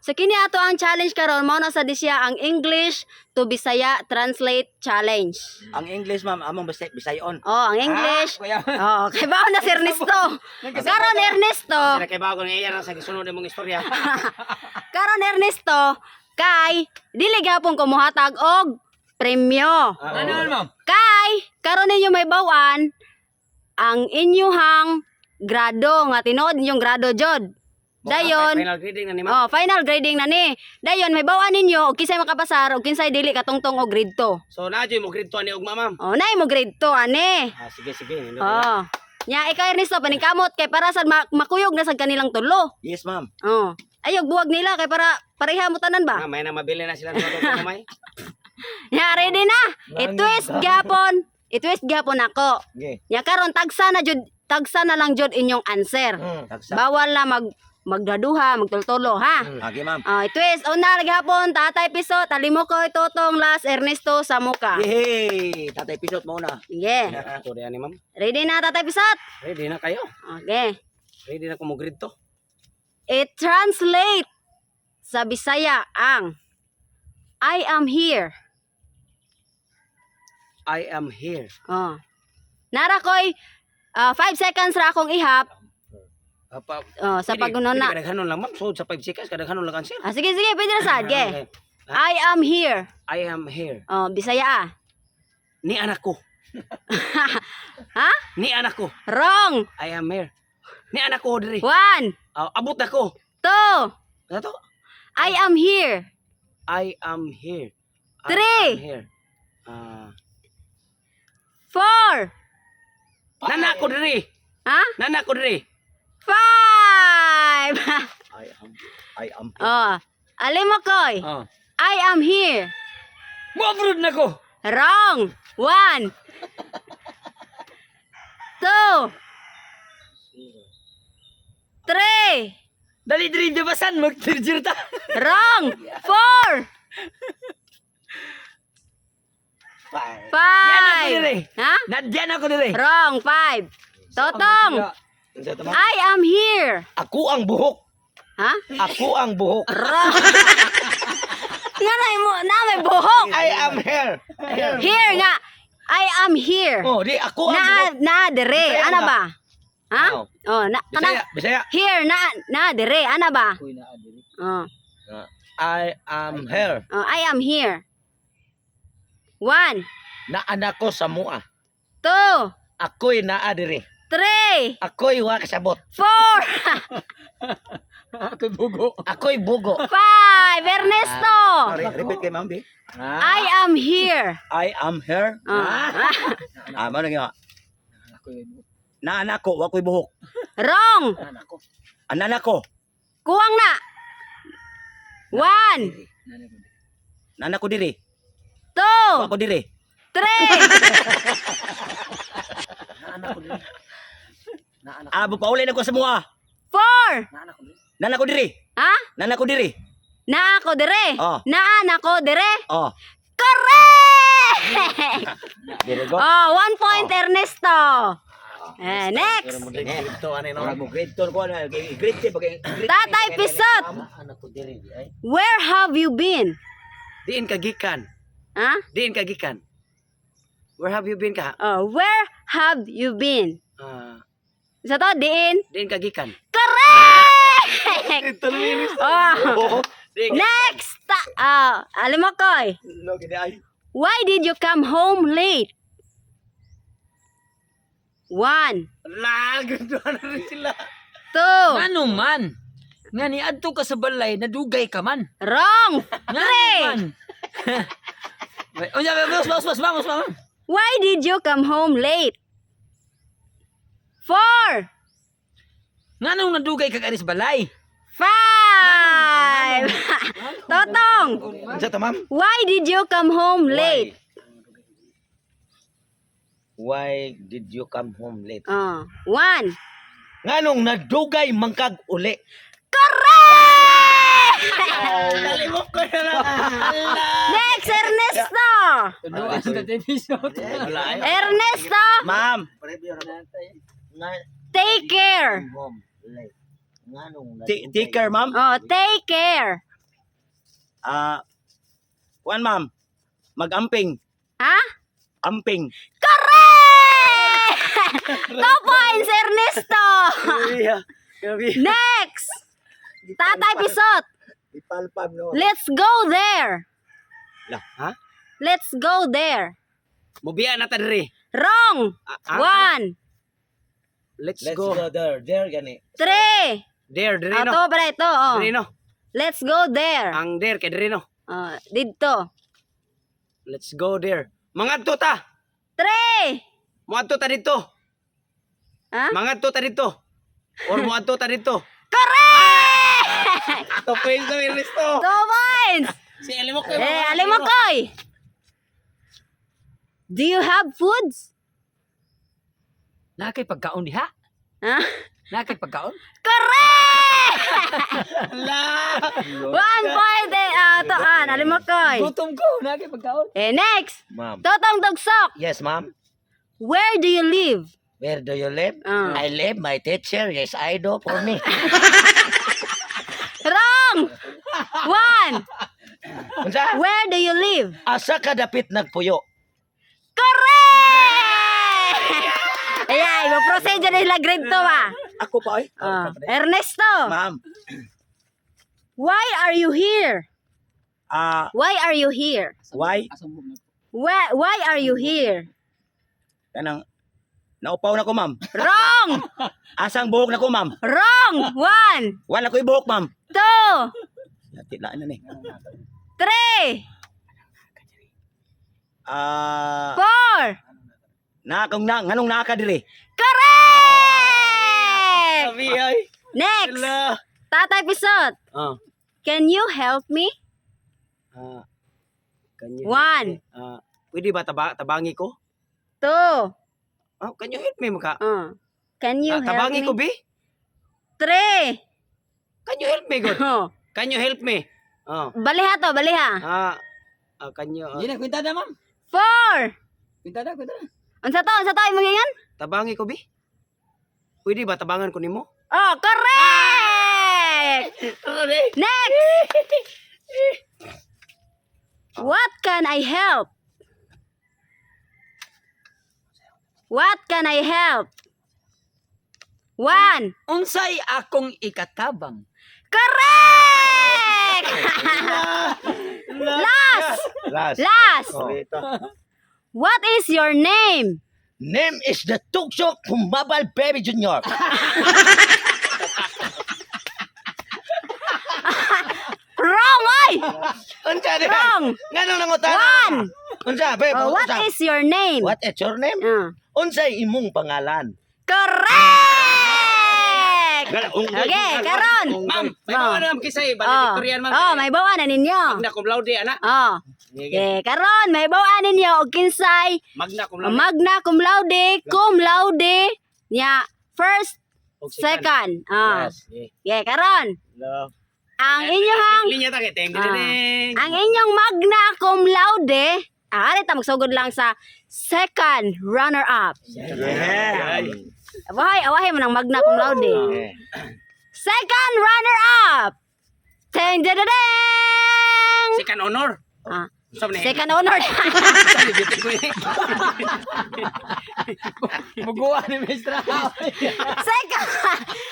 So kini ato ang challenge karon, mao na sa di siya ang English to Bisaya Translate Challenge. Ang English, ma'am, among Bisayon. Oh, ang English. Kuya. Oh, kay bawo na si Ernesto. Karon, Ernesto, Sila kay bago ni iya sa gisunod imong istorya. Karon, Ernesto, kay dili gihapon ko mohatag og premyo. Ano ma'am? Kay karon ninyo may bawan ang inyuhang grado nga tinuod inyong grado jod. Dayon, Final grading na ni ma'am. Oh, final grading na ni. Dayon may bawan ninyo og kinsay makapasar og kinsay dili katungtong og grade 2. So na mo grade 2 ani ugma, ma'am. Oh, nay mo grade 2 ani. Ah, sige sige. Nindot. Oh. Nya ikaw, Ernesto, paningkamot kay para sad makuyog na sad kanilang tulo. Yes, ma'am. Oh. Ayog buwag nila kay para pareha mo tanan ba? Ah, may na mabili na sila ng kamay. Nya ready na. I-twist gyapon. I-twist gyapon ako. Okay. Nya karon tagsa na jud, tagsa na lang jud inyong answer. Tagsa. Bawal na magdaduha, magtultulo ha. Okay, ma'am. Ah, i-twist. Una lagi hapon, Tatay Piso, talimo ko itotong last Ernesto sa muka. Yehey! Tatay Pisot mo na. Sige. Ito di ani, ma'am. Ready na, Tatay Pisot? Ready na kayo. Okay. Ready na ko mo grade 2. I-translate sa Bisaya ang "I am here." I am here. Oh. Nara koy 5 seconds ra akong ihap Apa, oh, sa pagunona. Kadaghanon lang, ma'am. So sa 5 seconds kadaghanon lang answer. Ah, sige, sige, pwede na sad. Ge. Okay. I am here. I am here. Oh, Bisaya ah. Ni anak ko. Ha? Ni anak ko. Wrong. I am here. Ni anak ko diri. One, Ah, abot na ko. two. Ano to? I am here. I am here. I Three. am here. Ah, Four. Nana ko diri. Ha? Nana ko diri. Five. I am here. Oh. Alimokoy. Ah. I am here. Mo-abroad na ko. Wrong. One. Two. Three. Dali diri basan magtirjir ta. Wrong. Four. Five. Yan ako Five. diri. Ha? Nadyan ako diri. Wrong. Five. Totong. Unsa to, ma'am? I am here. Ako ang buhok. Ha? Ako ang buhok. Wrong. Nga na mo na may buhok. I am here. Here. Here nga. I am here. Oh, di ako ang Na buhok. na dire. Bisaya Ana ba? ba? Ha? Oh. Oh, na kanang Bisaya, Bisaya. here na na dire. Ana ba? Oh. I am here. Oh, I am here. One, Na anak ko sa mua. two, Ako'y naa diri. three, Ako'y wa kasabot. four, Ako'y bugo. Ako'y bugo. Five. Ernesto. Sorry, repeat kay ma'am, bi. I am here. I am here. Oh. Ah, mao na gyud. Na anak ko, wa ko'y buhok. Wrong. Anak ko. Kuwang na. One, Na anak ko diri. two, Wa ko diri. Three, Ah, pauli na ko sa mua. Four. Nana ko diri. Ha? Nana ko diri. Na ako dire. Oh. Naa na ko dire. Oh. Correct! Diri go. Oh, 1 point, Ernesto. Eh, next. Ito ani no. Murag mo grade 2 ko na grade 10 pag grade Tatay Pisot, anak ko diri ay. Where have you been? Diin ka gikan. Ha? Diin ka gikan. Where have you been ka? Oh, where have you been? Ah, Isa to, diin. Diin ka gikan. Correct! Oh. Diin ka- Next! Ah, Alimokoy. Lo gid ay. Why did you come home late? One, La, grade 2 na rin sila. Two, Ngano man? Nga ni adto ka sa balay, nadugay ka man. Wrong! Ngano Three! man? Wait, unya, vamos, vamos, vamos, vamos, vamos. Why did you come home late? Four, Nganong nadugay ka sa balay? Five! Totong! Unsa to, ma'am? Why did you come home late? Why did you come home late? Oh, one. Nganong nadugay mangkag uli? Correct! Kalimot ko na lang. Next, Ernesto! Tuduan sa episode. Ernesto, Ma'am. Take care. Take care, ma'am. Oh, take care. Ah, kuan, ma'am. Magamping. Ha? Amping. Correct! 2 points, Ernesto! Grabe. Grabe. Next! Tatay Pisot, Ipalpam no. let's go there. La, ha? Let's go there. Mubiya na ta diri. Wrong! Ah, ah? One, Let's, Let's go. go there. There gani. three. There, diri no. Ato pala ito, oh. Diri no. Let's go there. Ang there kay diri no. Oh, didto. Let's go there. Mangadto ta. Three! Muadto ta didto. Ha? Mangadto ta didto. Or muadto ta didto. Correct! 2 points na Ernesto. 2 points! Si Alimokoy. Eh, Alimokoy! Do you have foods? Naa kay pagkaon diha? Ha? Naa kay pagkaon? Correct! La. 1 point eh, to, Alimokoy. Gutom ko, naa kay pagkaon. Eh, next! Ma'am. Totong Tugsok, Yes, ma'am. where do you live? Where do you live? Ah. I live my teacher. Yes, I do for me. Wrong! One! Unsa? Where do you live? Asa ka dapit nagpuyo? Correct! Ayan, mo-proceed na sila grade 2 ah. Ako pa ay. Ah, Ernesto, Ma'am. Why are you here? Ah, Why are you here? Why? Why are you here? Kanang naupaw na ko, ma'am. Wrong! Asang buhok na ko, ma'am? Wrong! One, Wala ko'y buhok, ma'am. two, Yati na ni. three, Ah, four. na kung na nganong naa ka diri? Correct! Sabi ay. Next, La. Tatay Pisot, Ah. can you help me? Ah. Can you One. Ah, pwede ba tabangi ko? Two. Ah, can you help me maka? Can you Ah, help tabangi me? ko bi? Three. Can you help me god? Oh. Can you help me? Oh. Baliha to, baliha. Ah, ah, can you Di na kwenta na, ma'am. Four. Kwenta na, kwenta na. Unsa to? Unsa to imong ingon? Tabangi ko bi? Pwede ba tabangan ko nimo? Oh, correct! Next! What can I help? What can I help? One. Unsay akong ikatabang? Correct! Last! Last. Last! Oh. What is your name? Name is the Tuksok Humabal Baby Junior. Wrong, oy! Unsa di? Wrong! Nganong nangutana? One! Unsa be? Oh, what unsa? is your name? What is your name? Ah. Unsay imong pangalan? Correct! Okay, karon. Ma'am, may bawa na ma'am kisay, Oh, valedictorian, ma'am. oh, may bawa na ninyo. Magna cum laude ana. Oh. Sige. Okay, karon may bawa ninyo og kinsay Magna cum laude. Magna cum laude nya first, Og second. Ah. Yes. Yeah. Okay, karon. Love. Ang inyong Linya ta kay teng Ah. ding. Ang inyong magna cum laude, ah, ta magsugod lang sa second runner up. Yeah. Awahay, awahay man ang magna cum laude. Yeah. Second runner up. Teng deng deng. Second honor. Ah, Unsa man ni? second honor. Unsa ni beauty queen? Muguan ni Mestra.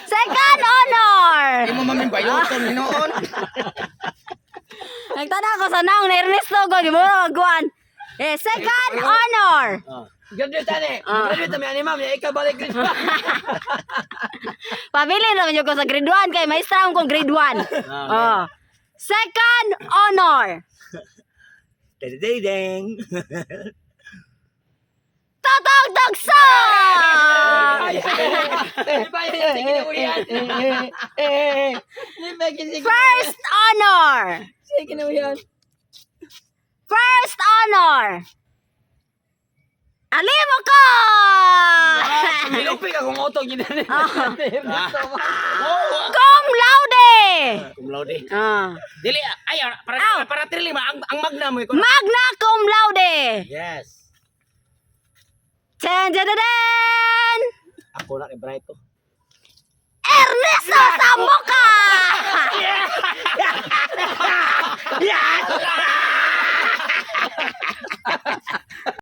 Second honor. Imo ma'am bayoton hinuon. Nagtana ko sa naong na Ernesto ko, di mo magkuan. Eh, second honor. Graduate ani. Ah. Graduate mi ani, ma'am, ya ikaw balik grade. Pabilin naman yun ko sa grade 1 kay maestra akong grade 1. Oh. Second honor. Ding ding. Totong Tugsok! Di ba yan? Sige na uyan. Di ba sige First honor. sige na uyan. First honor. Alimo ko! Nilupig akong utog gid ani. Cum laude! Cum laude. Ah. Dili ay para Aw. para trili ma ang magna mo ikaw. Magna cum laude! Yes. Ten, ten, ten, ten! Ako na kay Bright to. Ernesto Sambuca!